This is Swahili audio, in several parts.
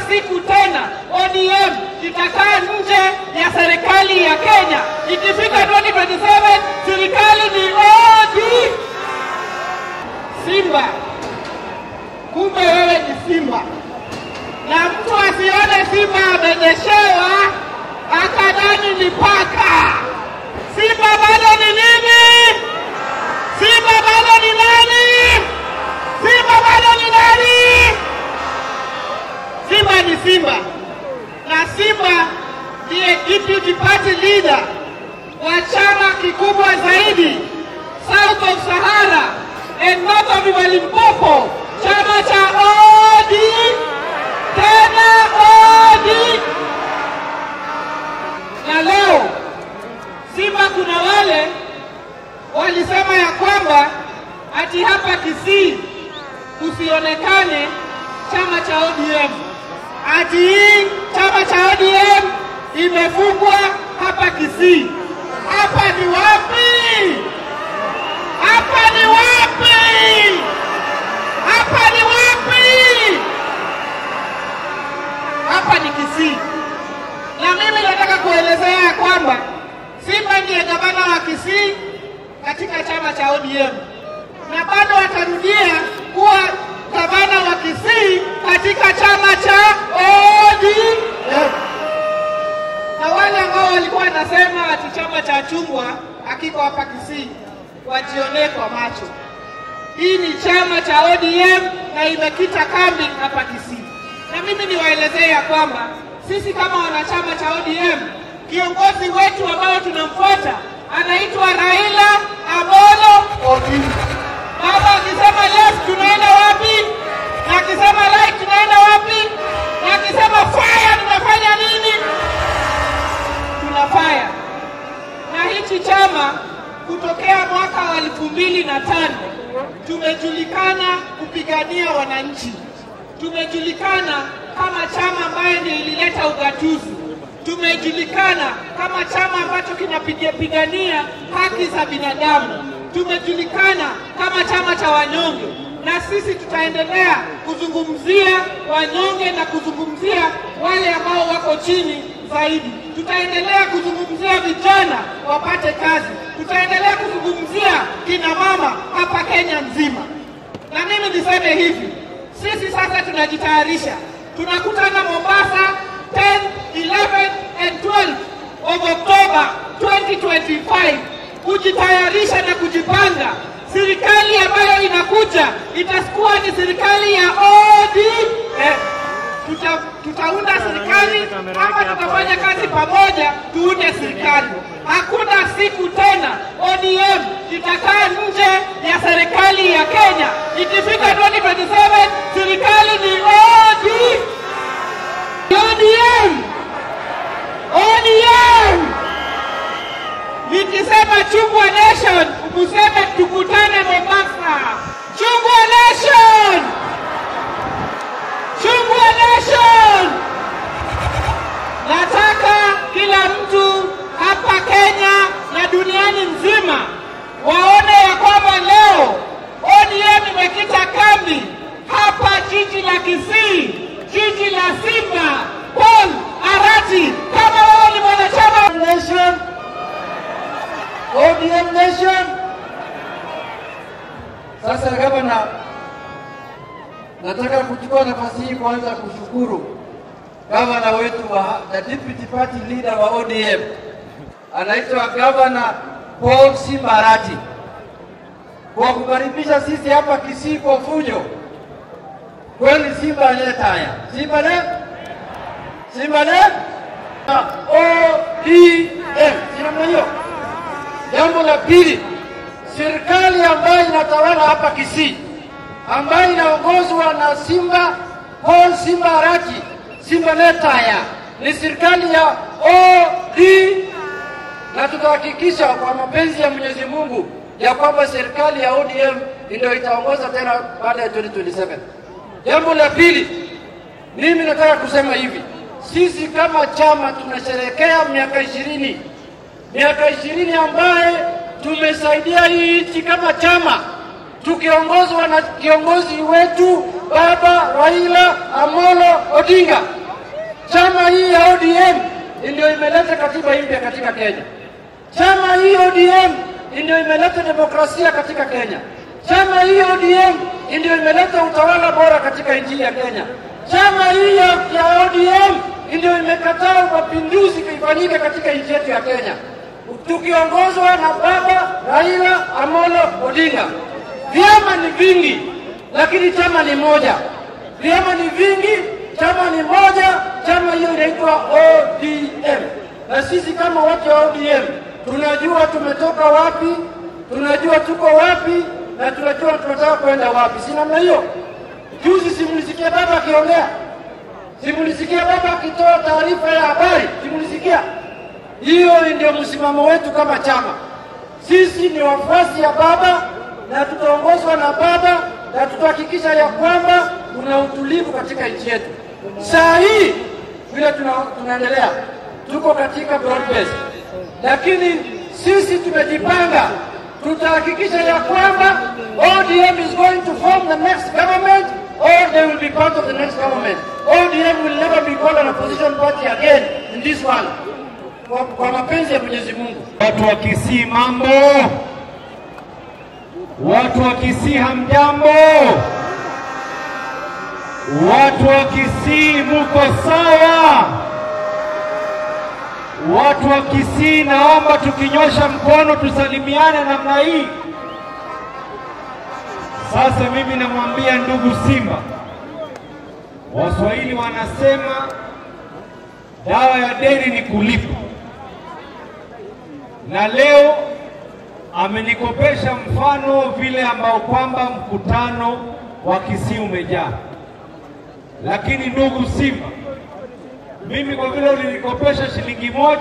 siku tena ODM itakaa nje ya serikali ya Kenya. Ikifika 2027 serikali ni ODM. Simba, kumbe wewe ni simba. Na mtu asione simba amenyeshewa akadhani ni paka. Simba bado ni nini? Simba bado ni nani? Simba bado ni nani? Simba ni simba. Na Simba ndiye deputy party leader wa chama kikubwa zaidi South of Sahara and North of Limpopo, chama cha ODM. Tena ODM. Na leo Simba, kuna wale walisema ya kwamba ati hapa Kisii kusionekane chama cha ODM, ati hii chama cha ODM imefungwa hapa Kisii. Hapa ni wapi? Hapa ni wapi? Hapa ni wapi? Hapa ni Kisii. Na mimi nataka kuelezea ya kwamba Simba ndiye gavana wa Kisii katika chama cha ODM, na bado atarudia kuwa gavana wa Kisii katika chama cha ODM. Na wale ambao walikuwa wanasema ati chama cha chungwa hakiko hapa Kisii, wajionee kwa macho. Hii ni chama cha ODM na imekita kambi hapa Kisii. Na mimi niwaelezee ya kwamba sisi kama wanachama cha ODM, kiongozi wetu ambao tunamfuata anaitwa Raila Amolo Odinga. Baba akisema left tunaenda wapi? Na akisema right tunaenda wapi? Na akisema fire tunafanya nini? Tuna fire. Na hichi chama kutokea mwaka wa 2005 tumejulikana kupigania wananchi. Tumejulikana kama chama ambaye ndio ilileta ugatuzi. Tumejulikana kama chama ambacho kinapigania haki za binadamu. Tumejulikana kama chama cha wanyonge. Na sisi tutaendelea kuzungumzia wanyonge na kuzungumzia wale ambao wako chini zaidi. Tutaendelea kuzungumzia vijana wapate kazi. Tutaendelea kuzungumzia kina mama hapa Kenya nzima. Na mimi niseme hivi, sisi sasa tunajitayarisha. Tunakutana Mombasa 10, 11 and 12 of October 2025 kujitayarisha na kujipanga. Serikali ambayo inakuja itakuwa ni serikali ya ODM. Tutaunda serikali ama tutafanya kazi pamoja tuunde serikali. Hakuna siku tena ODM itakaa nje ya serikali ya Kenya. Ikifika 2027 serikali ni ODM. ODM. ODM. Nikisema Chungwa Nation, useme tukutane Mombasa. Chungwa Nation! Chungwa Nation! Nataka kila mtu hapa Kenya na duniani nzima waone ya kwamba leo ODM imekita kambi hapa jiji la Kisii, jiji la Simba, Paul Arati. Kama wewe ni mwanachama Nation, ODM Nation. Sasa gavana, nataka kuchukua nafasi hii kwanza kushukuru gavana wetu wa the deputy party leader wa ODM, anaitwa Gavana Paul Simba Arati, kwa kukaribisha sisi hapa Kisii kwa fujo. Kweli Simba leta haya. Simba le? Simba le? ODM. Si namna hiyo. Jambo la pili, serikali ambayo inatawala hapa Kisii, ambayo inaongozwa na Simba Paul Simba Arati, Simba Letaya, ni serikali ya ODM. Na tutahakikisha kwa mapenzi ya Mwenyezi Mungu ya kwamba serikali ya ODM ndio itaongoza tena baada ya 2027. Jambo la pili, mimi nataka kusema hivi, sisi kama chama tunasherehekea miaka 20. Miaka 20 ambaye tumesaidia hii nchi kama chama, tukiongozwa na kiongozi wetu Baba Raila Amolo Odinga. Chama hii ya ODM ndio imeleta katiba mpya katika Kenya. Chama hii ODM ndio imeleta demokrasia katika Kenya. Chama hii ODM ndio imeleta utawala bora katika nchi ya Kenya. Chama hii ya ODM ndio imekataa mapinduzi kufanyika katika nchi yetu ya Kenya, tukiongozwa na Baba Raila Amolo Odinga. Vyama ni vingi, lakini chama ni moja. Vyama ni vingi, chama ni moja. Chama hiyo inaitwa ODM. Na sisi kama watu wa ODM tunajua tumetoka wapi, tunajua tuko wapi, na tunajua tunataka kwenda wapi. Si namna hiyo? Juzi simulisikia baba akiongea, simulisikia baba akitoa taarifa ya habari, simulisikia? Hiyo ndio msimamo wetu kama chama. Sisi ni wafuasi ya baba na tutaongozwa na baba, na tutahakikisha ya kwamba kuna utulivu katika nchi yetu. Saa hii vile tunaendelea, tuko katika broad base, lakini sisi tumejipanga. Tutahakikisha ya kwamba ODM is going to form the next government, or they will be part of the next government. ODM will never be called an opposition party again in this one. Kwa mapenzi ya Mwenyezi Mungu. Watu wa Kisii mambo, watu wa Kisii hamjambo, watu wa Kisii muko sawa? Watu wa Kisii, naomba tukinyosha mkono tusalimiane namna hii. Sasa mimi namwambia ndugu Simba, Waswahili wanasema dawa ya deni ni kulipa, na leo amenikopesha mfano vile ambao kwamba mkutano wa Kisii umejaa. Lakini ndugu Simba, mimi kwa vile ulinikopesha shilingi 1,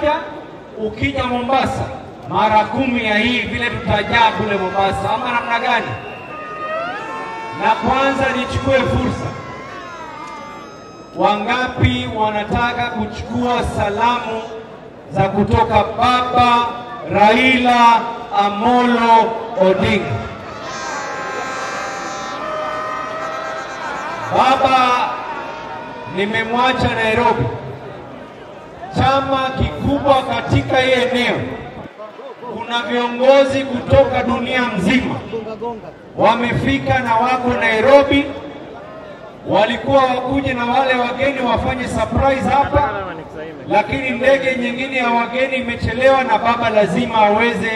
ukija Mombasa mara 10 ya hii vile tutajaa kule Mombasa, ama namna gani? Na kwanza nichukue fursa, wangapi wanataka kuchukua salamu za kutoka Baba Raila Amolo Odinga? Baba nimemwacha Nairobi, chama kikubwa katika hii eneo. Kuna viongozi kutoka dunia mzima wamefika na wako Nairobi. Walikuwa wakuje na wale wageni wafanye surprise hapa, lakini ndege nyingine ya wageni imechelewa, na baba lazima aweze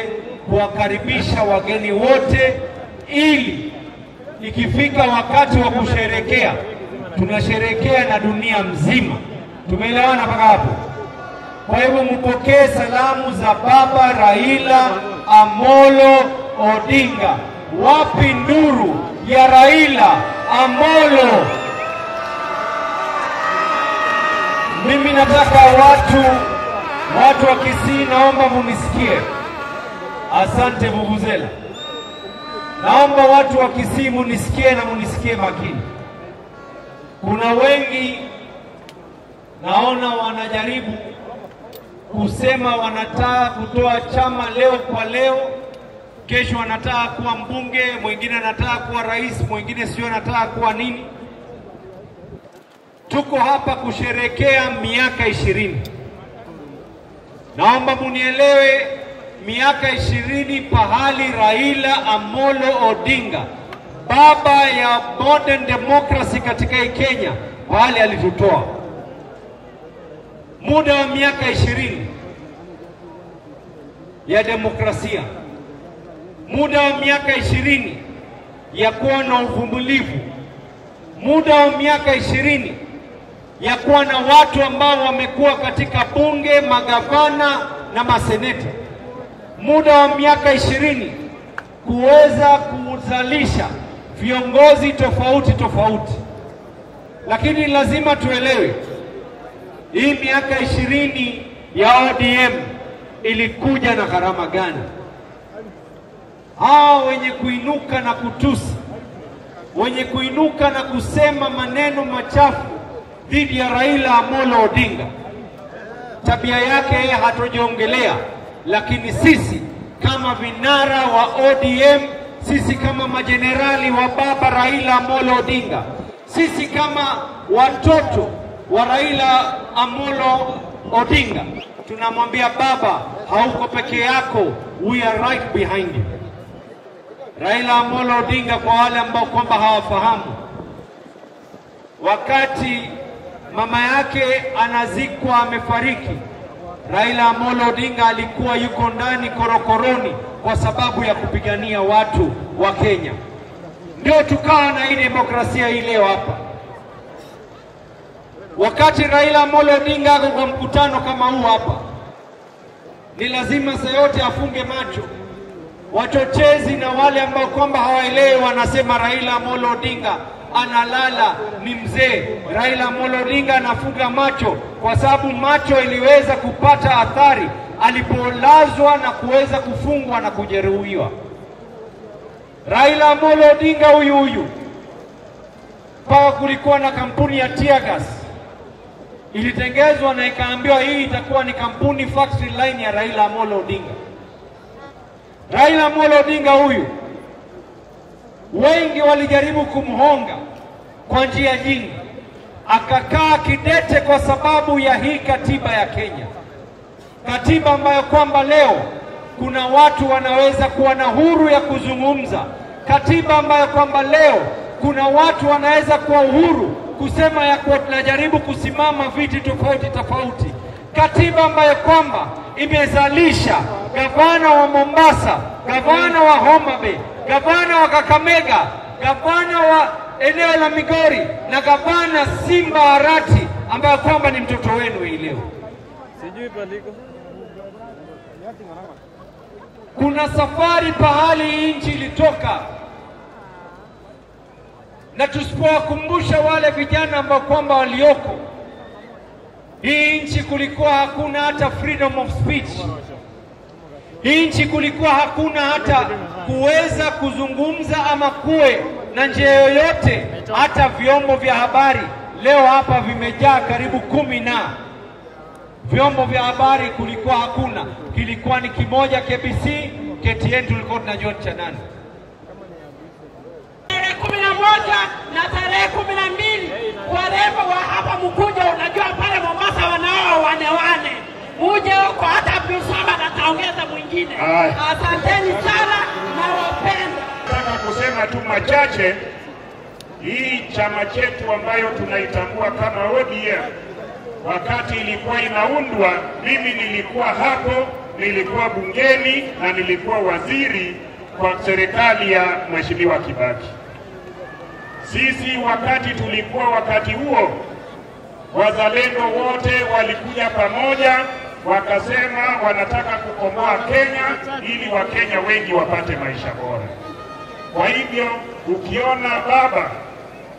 kuwakaribisha wageni wote, ili ikifika wakati wa kusherekea tunasherekea na dunia mzima. Tumeelewana mpaka hapo? Kwa hivyo mpokee salamu za Baba Raila Amolo Odinga. Wapi nduru ya Raila Amolo? Mimi nataka watu wa Kisii, naomba munisikie. Asante vuvuzela. Naomba watu wa Kisii munisikie na munisikie makini. Kuna wengi naona wanajaribu kusema wanataka kutoa chama leo kwa leo, kesho anataka kuwa mbunge, mwingine anataka kuwa rais, mwingine sio anataka kuwa nini. Tuko hapa kusherekea miaka 20. Naomba munielewe, miaka 20 pahali Raila Amolo Odinga, baba ya modern democracy katika Kenya, pahali alitutoa. Muda wa miaka 20 ya demokrasia, muda wa miaka 20 ya kuwa na uvumilivu, muda wa miaka 20 ya kuwa na watu ambao wamekuwa katika bunge, magavana na maseneta, muda wa miaka 20 kuweza kuzalisha viongozi tofauti tofauti. Lakini lazima tuelewe, hii miaka 20 ya ODM ilikuja na gharama gani? Hao wenye kuinuka na kutusi, wenye kuinuka na kusema maneno machafu dhidi ya Raila Amolo Odinga, tabia yake yeye hatojiongelea, lakini sisi kama vinara wa ODM, sisi kama majenerali wa baba Raila Amolo Odinga, sisi kama watoto wa Raila Amolo Odinga, tunamwambia baba, hauko peke yako, we are right behind you. Raila Amolo Odinga, kwa wale ambao kwamba hawafahamu, wakati mama yake anazikwa amefariki, Raila Amolo Odinga alikuwa yuko ndani korokoroni kwa sababu ya kupigania watu wa Kenya. Ndio tukawa na hii demokrasia hii leo hapa. Wakati Raila Amolo Odinga ako kwa mkutano kama huu hapa, ni lazima saa yote afunge macho. Wachochezi na wale ambao kwamba hawaelewi wanasema Raila Amolo Odinga analala, ni mzee. Raila Amolo Odinga anafunga macho kwa sababu macho iliweza kupata athari alipolazwa na kuweza kufungwa na kujeruhiwa. Raila Amolo Odinga huyu huyu, mpaka kulikuwa na kampuni ya tear gas ilitengezwa na ikaambiwa hii itakuwa ni kampuni factory line ya Raila Amolo Odinga. Raila Amolo Odinga huyu, wengi walijaribu kumhonga kwa njia nyingi, akakaa kidete kwa sababu ya hii katiba ya Kenya, katiba ambayo kwamba leo kuna watu wanaweza kuwa na huru ya kuzungumza, katiba ambayo kwamba leo kuna watu wanaweza kuwa uhuru kusema ya kuwa tunajaribu kusimama viti tofauti tofauti, katiba ambayo kwamba imezalisha gavana wa Mombasa, gavana wa Homa Bay, gavana wa Kakamega, gavana wa eneo la Migori na gavana Simba Arati ambayo kwamba ni mtoto wenu hii leo. Kuna safari pahali nchi ilitoka, na tusipowakumbusha wale vijana ambao kwamba walioko hii nchi, kulikuwa hakuna hata freedom of speech. Hii nchi kulikuwa hakuna hata kuweza kuzungumza ama kuwe na njia yoyote, hata vyombo vya habari leo hapa vimejaa karibu 10 na vyombo vya habari kulikuwa hakuna. Kilikuwa ni kimoja KBC, KTN tulikuwa tunajua cha nani. Tarehe 11 na tarehe 12 warembo wa hapa mkuja, unajua pale Mombasa wanao wane muje huko, hata Abdul Samad ataongeza mwingine. Asanteni sana na wapenda. Nataka kusema tu machache. Hii chama chetu ambayo tunaitambua kama ODM, wakati ilikuwa inaundwa, mimi nilikuwa hapo, nilikuwa bungeni na nilikuwa waziri kwa serikali ya Mheshimiwa Kibaki. Sisi wakati tulikuwa wakati huo, wazalendo wote walikuja pamoja wakasema wanataka kukomboa Kenya ili Wakenya wengi wapate maisha bora. Kwa hivyo ukiona baba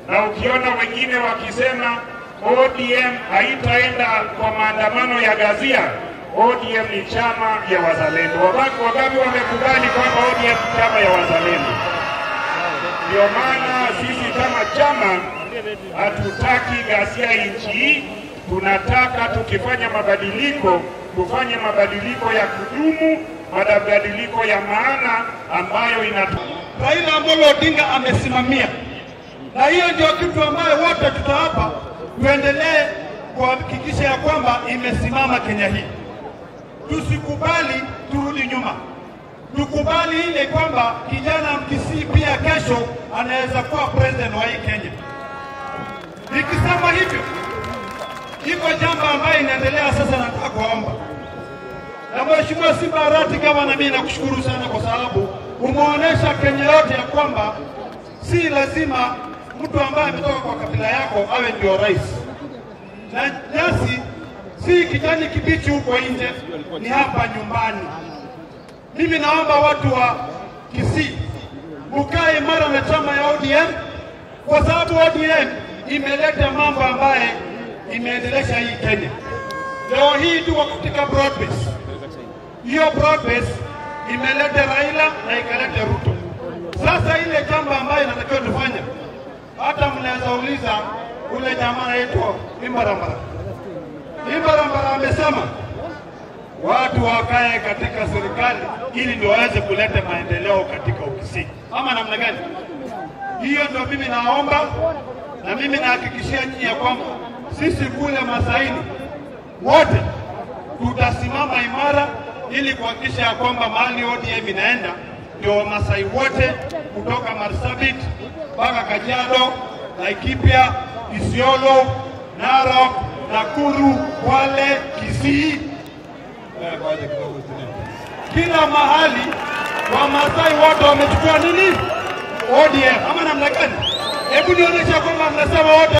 na ukiona wengine wakisema ODM haitaenda kwa maandamano ya ghasia, ODM ni chama ya wazalendo. Wangapi wamekubali kwamba ODM ni chama ya wazalendo? Ndio maana sisi kama chama hatutaki ghasia nchi hii. Tunataka tukifanya mabadiliko, tufanye mabadiliko ya kudumu, mabadiliko ya maana ambayo Raila Amolo Odinga amesimamia, na hiyo ndio kitu ambayo wote tutaapa tuendelee kuhakikisha ya kwamba imesimama Kenya hii. Tusikubali turudi nyuma. Tukubali ile kwamba kijana Mkisii pia kesho anaweza kuwa president wa hii Kenya. Nikisema hivyo, iko jambo ambayo inaendelea sasa, nataka kuomba. Na Mheshimiwa Simba Arati, kama na mimi nakushukuru sana kwa sababu umeonesha Kenya yote ya kwamba si lazima mtu ambaye ametoka kwa kabila yako awe ndio rais. Na nyasi si kijani kibichi huko nje, ni hapa nyumbani. Mimi naomba watu wa Kisii mkae imara na chama ya ODM, kwa sababu ODM imeleta mambo ambaye imeendelesha hii Kenya. Leo hii tuko katika broad base. Hiyo broad base imeleta Raila na ikaleta Ruto. Sasa ile jambo ambayo inatakiwa tufanye, hata mnaweza uliza ule jamaa anaitwa Imbarambara. Imbarambara amesema watu wakae katika serikali ili ndio waweze kuleta maendeleo katika Ukisii, ama namna gani? Hiyo ndio mimi naomba, na mimi nahakikishia nyinyi ya kwamba Sisi kule Masaini wote tutasimama imara ili kuhakikisha ya kwamba mahali ODM inaenda ndio Wamasai wote kutoka Marsabit mpaka Kajiado, Laikipia, Isiolo, Narok, Nakuru, Kwale, Kisii, kila mahali Wamasai wote wamechukua nini? ODM. Ama namna gani? Hebu nionyeshe kwamba mnasema wote